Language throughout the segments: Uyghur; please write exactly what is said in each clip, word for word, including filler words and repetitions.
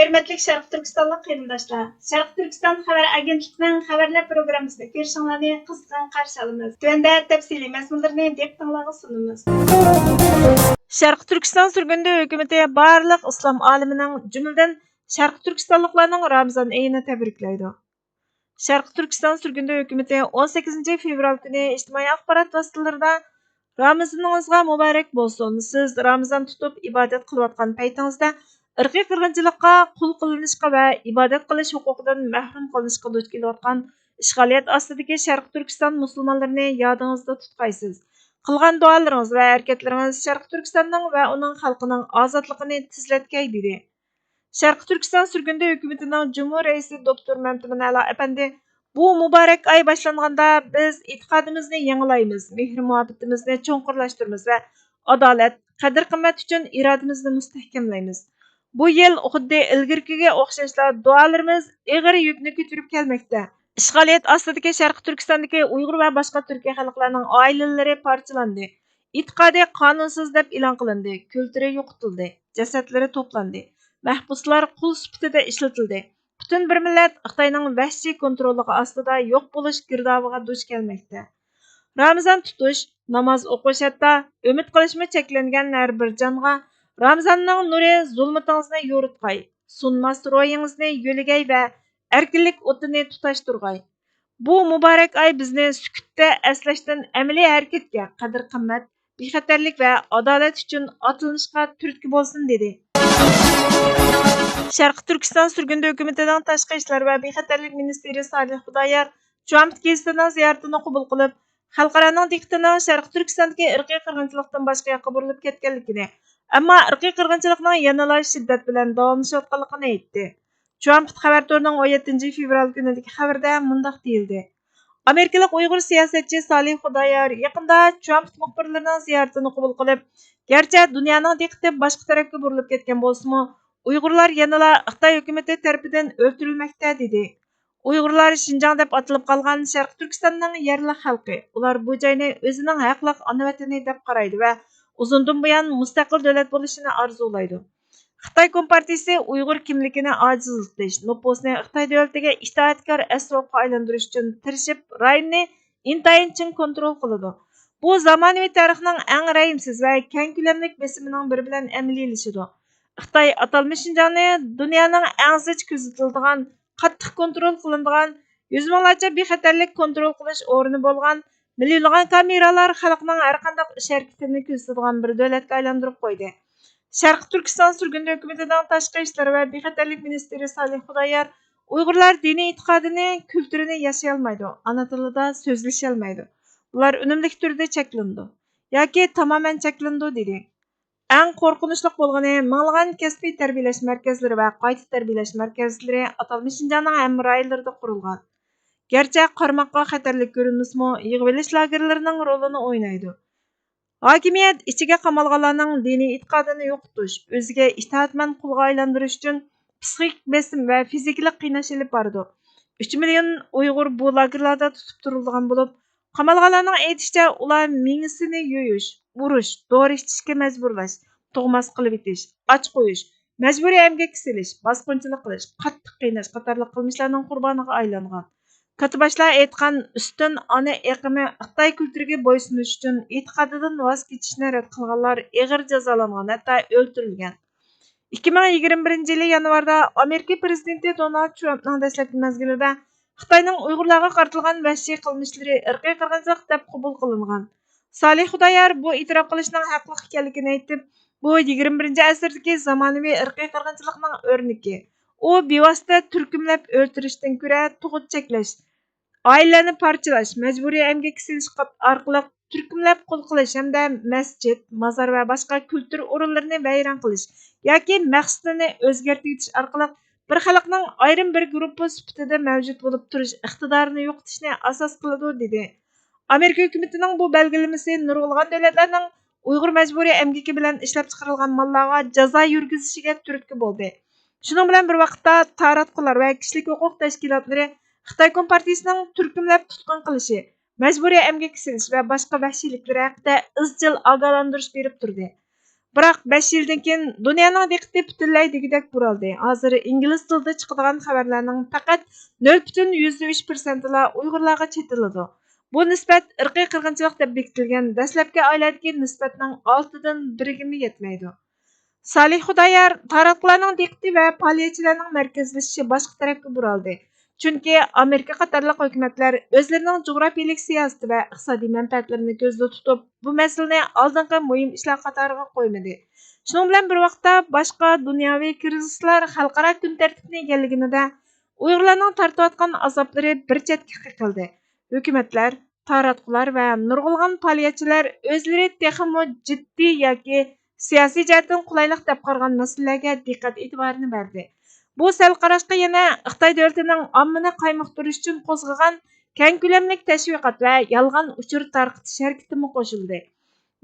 ھۆرمەتلىك شەرقىي تۈركىستانلىق قېرىنداشلار، شەرقىي تۈركىستان خەۋەر ئاگېنتلىقىنىڭ خەۋەرلەر پروگراممىسىنى كۆرۈشۈڭلارنى قىزغىن قارشى ئالىمىز. تۆۋەندە تەپسىلىي مەزمۇنلىرىنى دىققىتىڭلارغا سۇنىمىز. شەرقىي تۈركىستان سۈرگۈندە ھۆكۈمىتى بارلىق ئىسلام ئالىمىنىڭ، جۈملىدىن شەرقىي تۈركىستانلىقلارنىڭ رامىزان ئېيىنى تەبرىكلەيدۇ. شەرقىي تۈركىستان سۈرگۈندە ھۆكۈمىتى ئون سەككىزىنچى فېۋرال كۈنى ئىجتىمائىي ئاخبارات ۋاسىتىلىرىدا، رامىزىنىڭىزغا مۇبارەك بولسۇن! سىز رامىزان تۇتۇپ ئىبادەت قىلىۋاتقان پەيتىڭىزدە ئىرقىي قىرغىنچىلىققا، قۇل قىلىنىشقا ۋە ئىبادەت قىلىش ھوقۇقىدىن مەھرۇم قىلىنىشقا دۇچ كېلىۋاتقان ئىشغالىيەت ئاستىدىكى شەرقىي تۈركىستان مۇسۇلمانلىرىنى يادىڭىزدا تۇتقايسىز. قىلغان دۇئالىرىڭىز ۋە ھەرىكەتلىرىڭىز شەرقىي تۈركىستاننىڭ ۋە ئۇنىڭ خەلقىنىڭ ئازادلىقىنى تېزلەتكەي، دېدى. شەرقىي تۈركىستان سۈرگۈندە ھۆكۈمىتىنىڭ جۇمھۇر رەئىسى دوكتور مەمتىمىن ئەلا ئەپەندى بۇ مۇبارەك ئاي باشلانغاندا، بىز ئېتىقادىمىزنى يېڭىلايمىز، مېھرى مۇھەببىتىمىزنى چوڭقۇرلاشتۇرىمىز ۋە ئادالەت، قەدىر-قىممەت ئۈچۈن ئىرادىمىزنى مۇستەھكەملەيمىز. بۇ يىل خۇددى ئىلگىرىكىگە ئوخشاشلا دۇئالىرىمىز ئېغىر يۈكنى كۆتۈرۈپ كەلمەكتە. ئىشغالىيەت ئاستىدىكى شەرقىي تۈركىستاندىكى ئۇيغۇر ۋە باشقا تۈركىي خەلقلەرنىڭ ئائىلىلىرى پارچىلاندى. ئېتىقادى قانۇنسىز دەپ ئېلان قىلىندى، كۈلتۈرى يوقىتىلدى، جەسەتلىرى توپلاندى، مەھبۇسلار قۇل سۈپىتىدە ئىشلىتىلدى. پۈتۈن بىر مىللەت خىتاينىڭ ۋەھشىي كونتروللۇقى ئاستىدا يوق بولۇش گىردابىغا دۇچ كەلمەكتە. رامىزان تۇتۇش، ناماز ئوقۇش، ھەتتا ئۈمىد قىلىشمۇ چەكلەنگەن ھەر بىر جانغا رامىزاننىڭ نۇرى زۇلمىتىڭىزنى يورۇتقاي، سۇنماس روھىڭىزنى يۆلىگەي ۋە ئەركىنلىك ئوتىنى تۇتاشتۇرغاي. بۇ مۇبارەك ئاي بىزنى سۈكۈتتە ئەسلەشتىن ئەمەلىي ھەرىكەتكە، قەدىر-قىممەت، بىخەتەرلىك ۋە ئادالەت ئۈچۈن ئاتلىنىشقا تۈرتكە بولسۇن، دېدى. شەرقىي تۈركىستان سۈرگۈندە ھۆكۈمىتىنىڭ تاشقى ئىشلار ۋە بىخەتەرلىك مىنىستىرى سالىھ خۇدايار چۇۋامپىت گېزىتىنىڭ زىيارىتىنى قوبۇل قىلىپ، خەلقئارانىڭ دىققىتىنىڭ شەرقىي تۈركىستاندىكى ئىرقىي قىرغىنچىلىقتىن باشقا ياققا بۇرۇلۇپ كەتكەنلىكىنى، ئەمما ئىرقىي قىرغىنچىلىقنىڭ يەنىلا شىددەت بىلەن داۋاملىشىۋاتقانلىقىنى ئېيتتى. چۇۋامپىت خەۋەر تورىنىڭ ئون يەتتىنچى فېۋرال كۈنىدىكى خەۋىرىدە مۇنداق دېيىلدى: ئامېرىكىلىق ئۇيغۇر سىياسەتچى سالىھ خۇدايار يېقىندا چۇۋامپىت مۇخبىرلىرىنىڭ زىيارىتىنى قوبۇل قىلىپ، گەرچە دۇنيانىڭ دىققىتى باشقا تەرەپكە بۇرۇلۇپ كەتكەن بولسىمۇ، ئۇيغۇرلار يەنىلا خىتاي ھۆكۈمىتى تەرىپىدىن ئۆلتۈرۈلمەكتە، دېدى. ئۇيغۇرلار شىنجاڭ دەپ ئاتىلىپ قالغان شەرقىي تۈركىستاننىڭ يەرلىك خەلقى. ئۇلار بۇ جاينى ئۆزىنىڭ ھەقلىق ئانا ۋەتىنى دەپ قارايدۇ ۋە ئۇزۇندىن بۇيان مۇستەقىل دۆلەت بولۇشىنى ئارزۇلايدۇ. خىتاي كومپارتىيىسى ئۇيغۇر كىملىكىنى ئاجىزلىتىش، نوپۇسنى خىتاي دۆلىتىگە ئىتائەتكار ئەسۋابقا ئايلاندۇرۇش ئۈچۈن تىرىشىپ، رايوننى ئىنتايىن چىڭ كونترول قىلىدۇ. بۇ زامانىۋى تارىخنىڭ ئەڭ رەھىمسىز ۋە كەڭ كۆلەملىك بېسىمىنىڭ بىرى بىلەن ئەمەلىيلىشىدۇ. خىتاي ئاتالمىش شىنجاڭنى دۇنيانىڭ ئەڭ زىچ كۆزىتىلىدىغان، قاتتىق كونترول قىلىنىدىغان، يۈز مىڭلارچە بىخەتەرلىك كونترول قىلىش ئورنى بولغان، مىليونلىغان كامېرالار خەلقنىڭ ھەرقانداق ئىش ھەرىكىتىنى كۆزىتىدىغان بىر دۆلەتكە ئايلاندۇرۇپ قويدى. شەرقىي تۈركىستان سۈرگۈندە ھۆكۈمىتىنىڭ تاشقى ئىشلار ۋە بىخەتەرلىك مىنىستىرى سالىھ خۇدايار ئۇيغۇرلار دىنىي ئېتىقادىنى، كۈلتۈرىنى ياشىيالمايدۇ، ئانا تىلىدا سۆزلىشەلمەيدۇ. ئۇلار ئۈنۈملۈك تۈردە چەكلىنىدۇ ياكى تامامەن چەكلىنىدۇ، دېدى. ئەڭ قورقۇنچلۇق بولغىنى، مىڭلىغان كەسپىي تەربىيەلەش مەركەزلىرى ۋە قايتا تەربىيەلەش مەركەزلىرى ئاتالمىش شىنجاڭنىڭ ھەممە رايونلىرىدا قۇرۇلغان. گەرچە قارىماققا خەتەرلىك كۆرۈنمىسىمۇ، يىغىۋېلىش لاگېرلىرىنىڭ رولىنى ئوينايدۇ. ھاكىمىيەت ئىچىگە قامالغانلارنىڭ دىنىي ئېتىقادىنى يوقىتىش، ئۆزىگە ئىتائەتمەن قۇلغا ئايلاندۇرۇش ئۈچۈن پسىخىك بېسىم ۋە فىزىكىلىق قىيناش ئېلىپ بارىدۇ. ئۈچ مىليون ئۇيغۇر بۇ لاگېرلاردا تۇتۇپ تۇرۇلىدىغان بولۇپ، قامالغانلارنىڭ ئېيتىشىچە، ئۇلار مېڭىسىنى يۇيۇش، ئۇرۇش، دورا ئىچىشكە مەجبۇرلاش، تۇغماس قىلىۋېتىش، ئاچ قويۇش، مەجبۇرىي ئەمگەككە سېلىش، باسقۇنچىلىق قىلىش، قاتتىق قىيناش قاتارلىق قىلمىشلارنىڭ قۇربانىغا ئايلانغان. كاتتىباشلار ئېيتقان، ئۈستۈن ئانا ئېقىمى خىتاي كۈلتۈرىگە بويسۇنۇش ئۈچۈن ئېتىقادىدىن ۋاز كېچىشنى رەت قىلغانلار ئېغىر جازالانغان، ھەتتا ئۆلتۈرۈلگەن. ئىككى مىڭ يىگىرمە بىرىنچى يىلى يانۋاردا ئامېرىكا پىرېزىدېنتى دونالد ترامپنىڭ دەسلەپكى مەزگىلىدە خىتاينىڭ ئۇيغۇرلارغا قارىتىلغان ۋەھشىي قىلمىشلىرى ئىرقىي قىرغىنچىلىق دەپ قوبۇل قىلىنغان. سالىھ خۇدايار بۇ ئېتىراپ قىلىشنىڭ ھەقلىق ئىكەنلىكىنى ئېيتىپ، بۇ يىگىرمە بىرىنچى ئەسىردىكى زامانىۋى ئىرقىي قىرغىنچىلىقنىڭ ئۆرنىكى. ئۇ بىۋاسىتە تۈركۈملەپ ئۆلتۈرۈشتىن كۆرە تۇغۇت چەكلەش، ئائىلىلەرنى پارچىلاش، مەجبۇرىي ئەمگەككە سېلىش قات-، ئارقىلىق تۈركۈملەپ قۇل قىلىش ھەمدە مەسچىت، مازار ۋە باشقا كۈلتۈر ئورۇنلىرىنى ۋەيران قىلىش ياكى مەقسىتىنى ئۆزگەرتىۋېتىش ئارقىلىق بىر خەلقنىڭ ئايرىم بىر گۇرۇپپا سۈپىتىدە مەۋجۇت بولۇپ تۇرۇش ئىقتىدارىنى يوقىتىشنى ئاساس قىلىدۇ، دېدى. ئامېرىكا ھۆكۈمىتىنىڭ بۇ بەلگىلىمىسى نۇرغۇنلىغان دۆلەتلەرنىڭ ئۇيغۇر مەجبۇرىي ئەمگىكى بىلەن ئىشلەپچىقىرىلغان ماللارغا جازا يۈرگۈزۈشىگە تۈرتكە بولدى. شۇنىڭ بىلەن بىر ۋاقىتتا، تاراتقۇلار ۋە كىشىلىك ھوقۇق تەشكىلاتلىرى خىتاي كومپارتىيىسىنىڭ تۈركۈملەپ تۇتقۇن قىلىشى، مەجبۇرىي ئەمگەككە سېلىش ۋە باشقا ۋەھشىيلىكلىرى ھەققىدە ئىزچىل ئاگاھلاندۇرۇش بېرىپ تۇردى. بىراق بەش يىلدىن كېيىن دۇنيانىڭ دىققىتى پۈتۈنلەي دېگۈدەك بۇرالدى. ھازىر ئىنگلىز تىلىدا چىقىدىغان خەۋەرلەرنىڭ پەقەت نۆل پۈتۈن يۈزدە ئۈچ پىرسەنتىلا ئۇيغۇرلارغا چېتىلىدۇ. بۇ نىسبەت ئىرقىي قىرغىنچىلىق دەپ بېكىتىلگەن دەسلەپكى ئايلاردىكى نىسبەتنىڭ ئالتىدىن بىرىگىمۇ يەتمەيدۇ. سالىھ خۇدايار تاراتقۇلارنىڭ دىققىتى ۋە پائالىيەتچىلەرنىڭ مەركەزلىشىشى باشقا تەرەپكە بۇرالدى. چۈنكى ئامېرىكا قاتارلىق ھۆكۈمەتلەر ئۆزلىرىنىڭ جۇغراپىيىلىك سىياسىتى ۋە ئىقتىسادىي مەنپەئەتلىرىنى كۆزدە تۇتۇپ، بۇ مەسىلىنى ئالدىنقى مۇھىم ئىشلار قاتارىغا قويمىدى. شۇنىڭ بىلەن بىر ۋاقىتتا، باشقا دۇنياۋى كىرىزىسلار خەلقئارا كۈن تەرتىپىنى ئىگىلىگىنىدە، ئۇيغۇرلارنىڭ تارتىۋاتقان ئازابلىرى بىر چەتكە قېقىلدى. ھۆكۈمەتلەر، تاراتقۇلار ۋە نۇرغۇنلىغان پائالىيەتچىلەر ئۆزلىرى تېخىمۇ جىددىي ياكى سىياسىي جەھەتتىن قولايلىق دەپ قارىغان مەسىلىلەرگە دىققەت ئېتىبارىنى بەردى. بۇ سەل قاراشقا يەنە خىتاي دۆلىتىنىڭ ئاممىنى قايمۇقتۇرۇش ئۈچۈن قوزغىغان كەڭ كۆلەملىك تەشۋىقات ۋە يالغان ئۇچۇر تارقىتىش ھەرىكىتىمۇ قوشۇلدى.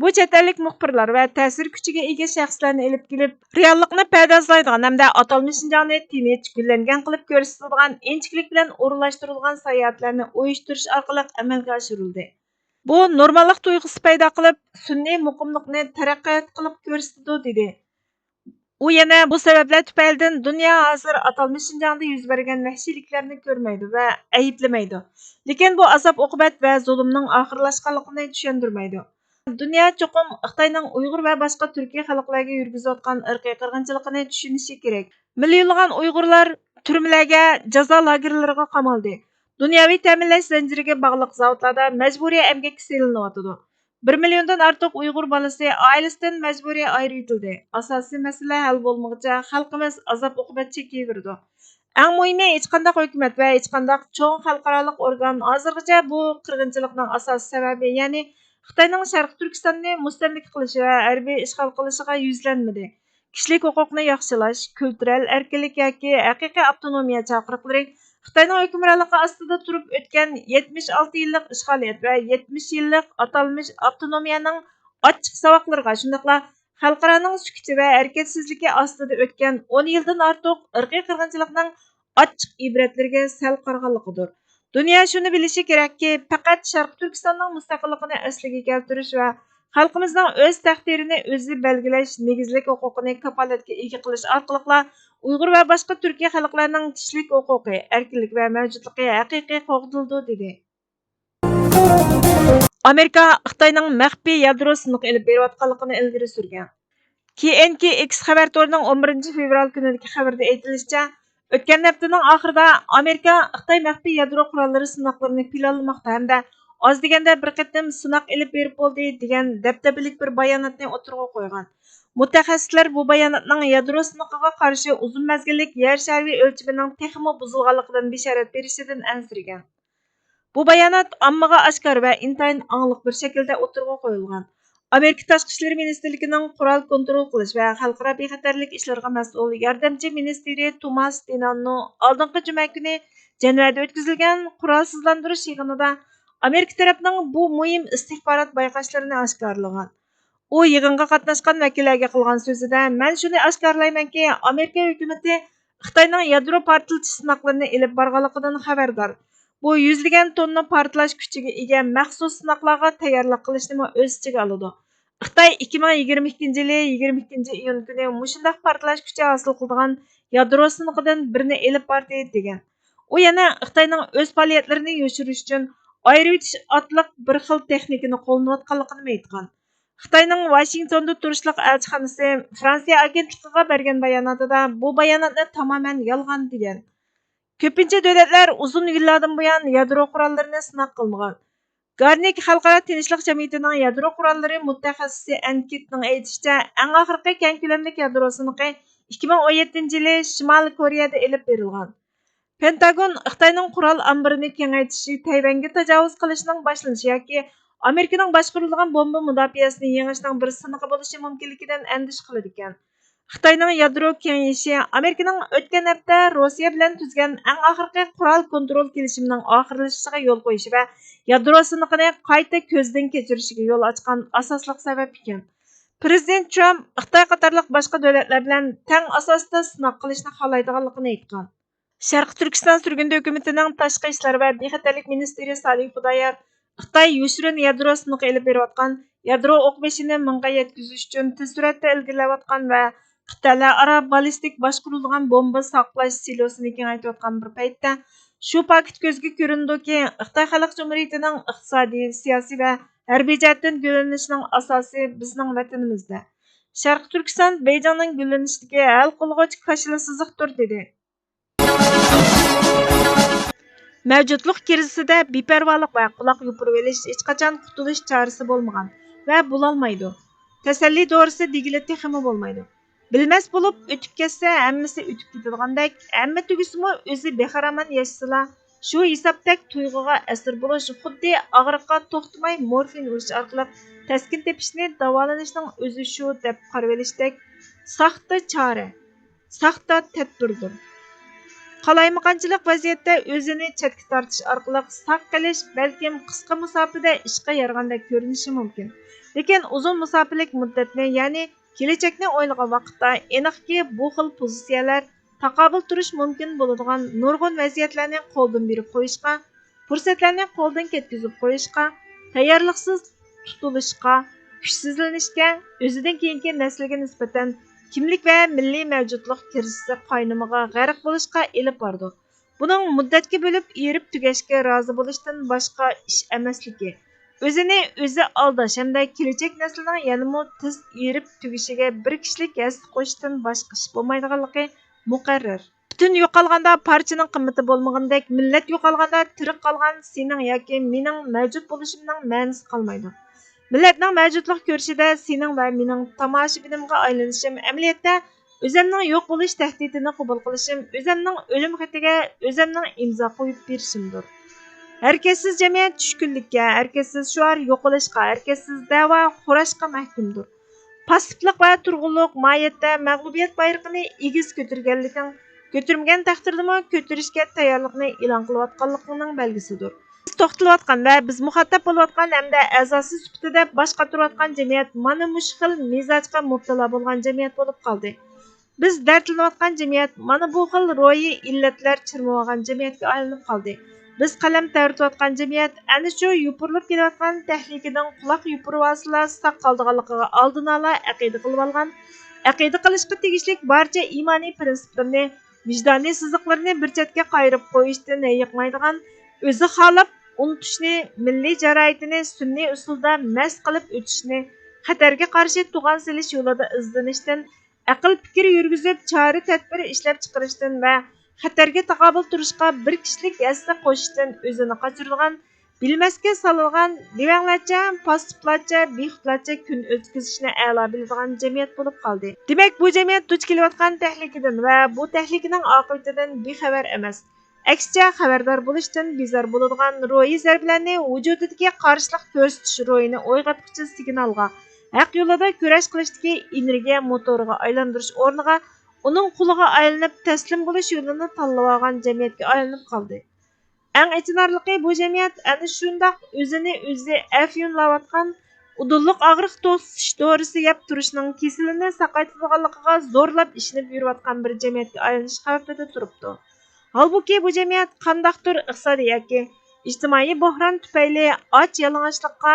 بۇ چەت ئەللىك مۇخبىرلار ۋە تەسىر كۈچىگە ئىگە شەخسلەرنى ئېلىپ كېلىپ، رېئاللىقنى پەردازلايدىغان ھەمدە ئاتالمىش شىنجاڭنى تىنچ، گۈللەنگەن قىلىپ كۆرسىتىدىغان ئىنچىكىلىك بىلەن ئورۇنلاشتۇرۇلغان ساياھەتلەرنى ئۇيۇشتۇرۇش ئارقىلىق ئەمەلگە ئاشۇرۇلدى. بۇ نورماللىق تۇيغۇسى پەيدا قىلىپ، سۈنئىي مۇقىملىقنى تەرەققىيات قىلىپ كۆرسىتىدۇ، دېدى. ئۇ يەنە بۇ سەۋەبلەر تۈپەيلىدىن دۇنيا ھازىر ئاتالمىش شىنجاڭدا يۈز بەرگەن ۋەھشىيلىكلەرنى كۆرمەيدۇ ۋە ئەيىبلىمەيدۇ، لېكىن بۇ ئازاب-ئوقۇبەت ۋە زۇلۇمنىڭ ئاخىرلاشقانلىقىنى چۈشەندۈرمەيدۇ. دۇنيا چوقۇم خىتاينىڭ ئۇيغۇر ۋە باشقا تۈركىي خەلقلەرگە يۈرگۈزۈۋاتقان ئىرقىي قىرغىنچىلىقىنى چۈشىنىشى كېرەك. مىليونلىغان ئۇيغۇرلار تۈرمىلەرگە، جازا لاگېرلىرىغا قامالدى. دۇنياۋى تەمىنلەش زەنجىرىگە باغلىق زاۋۇتلاردا مەجبۇرىي ئەمگەككە سېلىنىۋاتىدۇ. بىر مىليوندىن ئارتۇق ئۇيغۇر بالىسى ئائىلىسىدىن مەجبۇرىي ئايرىۋېتىلدى. ئاساسىي مەسىلە ھەل بولمىغۇچە خەلقىمىز ئازاب-ئوقۇبەت چېكىۋېرىدۇ. ئەڭ مۇھىمى، ھېچقانداق ھۆكۈمەت ۋە ھېچقانداق چوڭ خەلقئارالىق ئورگان ھازىرغىچە بۇ قىرغىنچىلىقنىڭ ئاساسىي سەۋەبى، يەنى خىتاينىڭ شەرقىي تۈركىستاننى مۇستەملىكە قىلىشى ۋە ھەربىي ئىشغال قىلىشىغا يۈزلەنمىدى. كىشىلىك ھوقۇقنى ياخشىلاش، كۈلتۈرەل ئەركىنلىك ياكى ھەقىقىي ئاپتونومىيە چاقىرىقلىرى خىتاينىڭ ھۆكۈمرانلىقى ئاستىدا تۇرۇپ ئۆتكەن يەتمىش ئالتە يىللىق ئىشغالىيەت ۋە يەتمىش يىللىق ئاتالمىش ئاپتونومىيەنىڭ ئاچچىق ساۋاقلىرىغا، شۇنداقلا خەلقئارانىڭ سۈكۈتى ۋە ھەرىكەتسىزلىكى ئاستىدا ئۆتكەن ئون يىلدىن ئارتۇق ئىرقىي قىرغىنچىلىقنىڭ ئاچچىق ئىبرەتلىرىگە سەل قارىغانلىقىدۇر. دۇنيا شۇنى بىلىشى كېرەككى، پەقەت شەرقىي تۈركىستاننىڭ مۇستەقىللىقىنى ئەسلىگە كەلتۈرۈش ۋە خەلقىمىزنىڭ ئۆز تەقدىرىنى ئۆزى بەلگىلەش نېگىزلىك ھوقۇقىنى كاپالەتكە ئىگە قىلىش ئارقىلىقلا ئۇيغۇر ۋە باشقا تۈركىي خەلقلەرنىڭ كىشىلىك ھوقۇقى، ئەركىنلىكى ۋە مەۋجۇتلۇقى ھەقىقىي قوغدىلىدۇ، دېدى. ئامېرىكا خىتاينىڭ مەخپىي يادرو سىنىقى ئېلىپ بېرىۋاتقانلىقىنى ئىلگىرى سۈرگەن. كېيىنكى ئېكس خەۋەر تورىنىڭ ئون بىرىنچى فېۋرال كۈنىدىكى خەۋىرىدە ئېيتىلىشىچە، ئۆتكەن ھەپتىنىڭ ئاخىرىدا ئامېرىكا خىتاي مەخپىي يادرو قوراللىرى سىناقلىرىنى پىلانلىماقتا ھەمدە ئاز دېگەندە بىر قېتىم سىناق ئېلىپ بېرىپ بولدى، دېگەن دەبدەبىلىك بىر باياناتنى ئوتتۇرىغا قويغان. مۇتەخەسسىسلەر بۇ باياناتنىڭ يادرو سىنىقىغا قارشى ئۇزۇن مەزگىللىك يەر شارى ئۆلچىمىنىڭ تېخىمۇ بۇزۇلغانلىقىدىن بېشارەت بېرىشىدىن ئەنسىرىگەن. بۇ بايانات ئاممىغا ئاشكارا ۋە ئىنتايىن ئاڭلىق بىر شەكىلدە ئوتتۇرىغا قويۇلغان. ئامېرىكا تاشقى ئىشلىرى مىنىستىرلىكىنىڭ قورال كونترول قىلىش ۋە خەلقئارا بىخەتەرلىك ئىشلىرىغا مەسئۇل ياردەمچى مىنىستىرى توماس دېناننو ئالدىنقى جۈمە كۈنى جەنۋەدە ئۆتكۈزۈلگەن قورالسىزلاندۇرۇش يىغىنىدا ئامېرىكا تەرەپنىڭ بۇ مۇھىم ئىستىخبارات بايقاشلىرىنى ئاشكارىلىغان. ئۇ يىغىنغا قاتناشقان ۋەكىللەرگە قىلغان سۆزىدە، مەن شۇنى ئاشكارىلايمەنكى، ئامېرىكا ھۆكۈمىتى خىتاينىڭ يادرو پارتلىتىش سىناقلىرىنى ئېلىپ بارغانلىقىدىن خەۋەردار. بۇ يۈزلىگەن توننا پارتلاش كۈچىگە ئىگە مەخسۇس سىناقلارغا تەييارلىق قىلىشنىمۇ ئۆز ئىچىگە ئالىدۇ. خىتاي ئىككى مىڭ يىگىرمە ئىككىنچى يىلى يىگىرمە ئىككىنچى ئىيۇن كۈنى مۇشۇنداق پارتلاش كۈچى ھاسىل قىلىدىغان يادرو سىنىقىدىن بىرنى ئېلىپ باردى، دېگەن. ئۇ يەنە خىتاينىڭ ئۆز پائالىيەتلىرىنى يوشۇرۇش ئۈچۈن ئايرىۋېتىش ئاتلىق بىر خىل تېخنىكىنى قوللىنىۋاتقانلىقىنىمۇ ئېيتقان. خىتاينىڭ ۋاشىنگتوندا تۇرۇشلۇق ئەلچىخانىسى فرانسىيە ئاگېنتلىقىغا بەرگەن باياناتىدا بۇ باياناتنى تامامەن يالغان دېگەن. كۆپىنچە دۆلەتلەر ئۇزۇن يىللاردىن بۇيان يادرو قوراللىرىنى سىناق قىلمىغان. گارنىك خەلقئارا تىنچلىق جەمئىيىتىنىڭ يادرو قوراللىرى مۇتەخەسسىسى ئەن كىتنىڭ ئېيتىشىچە، ئەڭ ئاخىرقى كەڭ كۆلەملىك يادرو سىنىقى ئىككى مىڭ ئون يەتتىنچى يىلى شىمالىي كورېيەدە ئېلىپ بېرىلغان. پېنتاگون خىتاينىڭ قورال ئامبىرىنى كېڭەيتىشى تەيۋەنگە تاجاۋۇز قىلىشنىڭ باشلىنىشى ياكى ئامېرىكىنىڭ باشقۇرۇلىدىغان بومبا مۇداپىئەسىنى يېڭىشنىڭ بىر سىنىقى بولۇشى مۇمكىنلىكىدىن ئەندىشە قىلىدىكەن. خىتاينىڭ يادرو كېڭىيىشى ئامېرىكىنىڭ ئۆتكەن ھەپتە روسىيە بىلەن تۈزگەن ئەڭ ئاخىرقى قورال كونترول كېلىشىمىنىڭ ئاخىرلىشىشىغا يول قويۇشى ۋە يادرو سىنىقىنى قايتا كۆزدىن كەچۈرۈشىگە يول ئاچقان ئاساسلىق سەۋەب ئىكەن. پىرېزىدېنت ترامپ خىتاي قاتارلىق باشقا دۆلەتلەر بىلەن تەڭ ئاساستا سىناق قىلىشنى خالايدىغانلىقىنى ئېيتقان. شەرقىي تۈركىستان سۈرگۈندە ھۆكۈمىتىنىڭ تاشقى ئىشلار ۋە بىخەتەرلىك مىنىستىرى سالىھ خۇدايار خىتاي يوشۇرۇن يادرو سىنىقى ئېلىپ بېرىۋاتقان يادرو ئوقبېشىنى مىڭغا يەتكۈزۈش ئۈچۈن تېز سۈرئەتتە ئىلگىرىلەۋاتقان ۋە قىتئەلەر ئارا باللىستىك باشقۇرۇلىدىغان بومبا ساقلاش سىلوسىنى كېڭەيتىۋاتقان بىر پەيتتە، شۇ پاكىت كۆزگە كۆرۈنىدۇكى، خىتاي خەلق جۇمھۇرىيىتىنىڭ ئىقتىسادىي، سىياسىي ۋە ھەربىي جەھەتتىن گۈللىنىشىنىڭ ئاساسى بىزنىڭ ۋەتىنىمىزدە. شەرقىي تۈركىستان بېيجىڭنىڭ گۈللىنىشىدىكى ھەل قىلغۇچ كاشىلا سىزىقتۇر، دېدى. مەۋجۇتلۇق كىرىزىسىدە بىپەرۋالىق ۋە قۇلاق يوپۇرۇۋېلىش ھېچقاچان قۇتۇلۇش چارىسى بولمىغان ۋە بولالمايدۇ. تەسەللى دورىسى دېگىلى تېخىمۇ بولمايدۇ. بىلمەس بولۇپ ئۆتۈپ كەتسە، ھەممىسى ئۆتۈپ كېتىدىغاندەك، ھەممە تۈگىسىمۇ ئۆزى بىخار ئامان ياشىسىلا، شۇ ھېسابتەك تۇيغۇغا ئەسىر بولۇش خۇددى ئاغرىققا توختىماي مورفىن ئۇرۇش ئارقىلىق تەسكىن تېپىشنى داۋالىنىشنىڭ ئۆزى شۇ دەپ قارىۋېلىشتەك ساختا چارە، ساختا تەدبىردۇر. قالايمىقانچىلىق ۋەزىيەتتە ئۆزىنى چەتكە تارتىش ئارقىلىق ساق قېلىش بەلكىم قىسقا مۇساپىدە ئىشقا يارىغاندەك كۆرۈنۈشى مۇمكىن، لېكىن ئۇزۇن مۇساپىلىك مۇددەتنى، يەنى كېلەچەكنى ئويلىغان ۋاقىتتا، ئېنىقكى، بۇ خىل پوزىتسىيەلەر تاقابىل تۇرۇش مۇمكىن بولىدىغان نۇرغۇن ۋەزىيەتلەرنى قولدىن بېرىپ قويۇشقا، پۇرسەتلەرنى قولدىن كەتكۈزۈپ قويۇشقا، تەييارلىقسىز تۇتۇلۇشقا، كۈچسىزلىنىشكە، ئۆزىدىن كېيىنكى نەسىلگە نىسبەتەن كىملىك ۋە مىللىي مەۋجۇتلۇق كىرىزىسى قاينىمىغا غەرق بولۇشقا ئېلىپ بارىدۇ. بۇنىڭ مۇددەتكە بۆلۈپ ئېرىپ تۈگەشكە رازى بولۇشتىن باشقا ئىش ئەمەسلىكى، ئۆزىنى ئۆزى ئالداش ھەمدە كېلىچەك نەسلىنىڭ يەنىمۇ تېز ئېرىپ تۈگىشىگە بىر كىشىلىك ھەسسە قوشۇشتىن باشقا ئىش بولمايدىغانلىقى مۇقەررەر. پۈتۈن يوقالغاندا پارچىنىڭ قىممىتى بولمىغىنىدەك، مىللەت يوقالغاندا تىرىك قالغان سېنىڭ ياكى مېنىڭ مەۋجۇت بولۇشۇمنىڭ مەنىسى قالمايدۇ. مىللەتنىڭ مەۋجۇتلۇق كۈرىشىدە سېنىڭ ۋە مېنىڭ تاماشىبىنىمغا ئايلىنىشىم ئەمەلىيەتتە ئۆزەمنىڭ يوق بولۇش تەھدىتىنى قوبۇل قىلىشىم، ئۆزەمنىڭ ئۆلۈم خېتىگە ئۆزەمنىڭ ئىمزا قويۇپ بېرىشىمدۇر. ھەرىكەتسىز جەمئىيەت چۈشكۈنلۈككە، ھەرىكەتسىز شوئار يوقىلىشقا، ھەرىكەتسىز دەۋا خوراشقا مەھكۇمدۇر. پاسسىپلىق ۋە تۇرغۇنلۇق ماھىيەتتە مەغلۇبىيەت بايرىقىنى ئېگىز كۆتۈرگەنلىكىڭ، كۆتۈرمىگەن تەقدىردىمۇ كۆتۈرۈشكە تەييارلىقنى ئېلان قىلىۋاتقانلىقىڭنىڭ بەلگىسىدۇر. بىز توختىلىۋاتقان ۋە بىز مۇخاتەپ بولۇۋاتقان ھەمدە ئەزاسى سۈپىتىدە باش قاتۇرۇۋاتقان جەمئىيەت مانا مۇشۇ خىل مىزاجقا مۇپتىلا بولغان جەمئىيەت بولۇپ قالدى. بىز دەردلىنىۋاتقان جەمئىيەت مانا بۇ خىل روھىي ئىللەتلەر چىرمىۋالغان جەمئىيەتكە ئايلىنىپ قالدى. بىز قەلەم تەۋرىتىۋاتقان جەمئىيەت ئەنە شۇ يوپۇرۇلۇپ كېلىۋاتقان تەھلىكىدىن قۇلاق يوپۇرۇۋالسىلا ساق قالىدىغانلىقىغا ئالدىنئالا ئەقىدە قىلىۋالغان، ئەقىدە قىلىشقا تېگىشلىك بارچە ئىمانىي پىرىنسىپلىرىنى، ۋىجدانىي سىزىقلىرىنى بىر چەتكە قايرىپ قويۇشتىن ھېيىقمايدىغان، ئۆزى خالاپ ئۇنتۇشنى، مىللىي جارايىتىنى سۈنئىي ئۇسۇلدا مەس قىلىپ ئۆتۈشنى، خەتەرگە قارشى توغان سېلىش يولىدا ئىزدىنىشتىن، ئەقىل پىكىر يۈرگۈزۈپ، چارە تەدبىر ئىشلەپچىقىرىشتىن ۋە خەتەرگە تاقابىل تۇرۇشقا بىر كىشىلىك ھەسسە قوشۇشتىن ئۆزىنى قاچۇرىدىغان، بىلمەسكە سالىدىغان، دېۋەڭلەرچە، پاسسىپلارچە، بىخۇدلارچە كۈن ئۆتكۈزۈشنى ئەلا بىلىدىغان جەمئىيەت بولۇپ قالدى. دېمەك، بۇ جەمئىيەت دۇچ كېلىۋاتقان تەھلىكىدىن ۋە بۇ تەھلىكىنىڭ ئاقىۋىتىدىن بىخەۋەر ئەمەس. ئەكسىچە، خەۋەردار بولۇشتىن بىزار بولىدىغان روھىي زەربىلەرنى ۋۇجۇدىدىكى قارشىلىق كۆرسىتىش روھىنى ئويغاتقۇچى سىگنالغا، ھەق يولىدا كۈرەش قىلىشتىكى ئېنېرگىيە موتورىغا ئايلاندۇرۇش ئورنىغا، ئۇنىڭ قۇلىغا ئايلىنىپ، تەسلىم بولۇش يولىنى تاللىۋالغان جەمئىيەتكە ئايلىنىپ قالدى. ئەڭ ئېچىنارلىقى، بۇ جەمئىيەت ئەنە شۇنداق ئۆزىنى ئۆزى ئەپيۇنلاۋاتقان، ئۇدۇللۇق ئاغرىق توسۇش دورىسى يەپ تۇرۇشنىڭ كېسىلىنى ساقايتىدىغانلىقىغا زورلاپ ئىشىنىپ يۈرۈۋاتقان بىر جەمئىيەتكە ئايلىنىش خەۋپىدە تۇرۇپتۇ. ھالبۇكى، بۇ جەمئىيەت قانداقتۇر ئىقتىسادىي ياكى ئىجتىمائىي بوھران تۈپەيلى ئاچ يالىڭاچلىققا،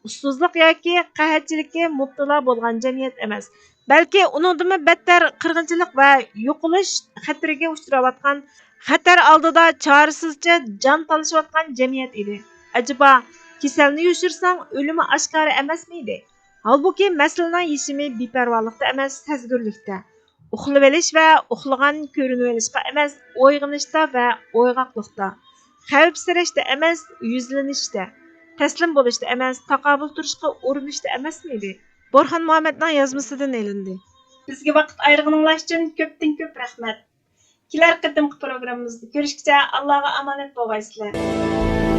ئۇسسۇزلۇق ياكى قەھەتچىلىككە مۇپتىلا بولغان جەمئىيەت ئەمەس، بەلكى ئۇنىڭدىنمۇ بەتتەر قىرغىنچىلىق ۋە يوقىلىش خەتىرىگە ئۇچراۋاتقان، خەتەر ئالدىدا چارىسىزچە جان تالىشىۋاتقان جەمئىيەت ئىدى. ئەجەبا، كېسەلنى يوشۇرساڭ، ئۆلۈمى ئاشكارا ئەمەسمىدى؟ ھالبۇكى، مەسىلىنىڭ يېشىمى بىپەرۋالىقتا ئەمەس، سەزگۈرلۈكتە. ئۇخلىۋېلىش ۋە ئۇخلىغان كۆرۈنۈۋېلىشقا ئەمەس، ئويغىنىشتا ۋە ئويغاقلىقتا. خەۋپسىرەشتە ئەمەس، يۈزلىنىشتە. تەسلىم بولۇشتا ئەمەس، تاقابىل تۇرۇشقا ئۇرۇنۇشتا ئەمەسمىدى؟ بورھان مۇھەممەدنىڭ يازمىسىدىن ئېلىندى. بىزگە ۋاقىت ئايرىغىنىڭلار ئۈچۈن كۆپتىن كۆپ رەھمەت. كېلەر قېتىمقى پروگراممىمىزدا كۆرۈشكىچە ئاللاغا ئامانەت بولغايسىلەر.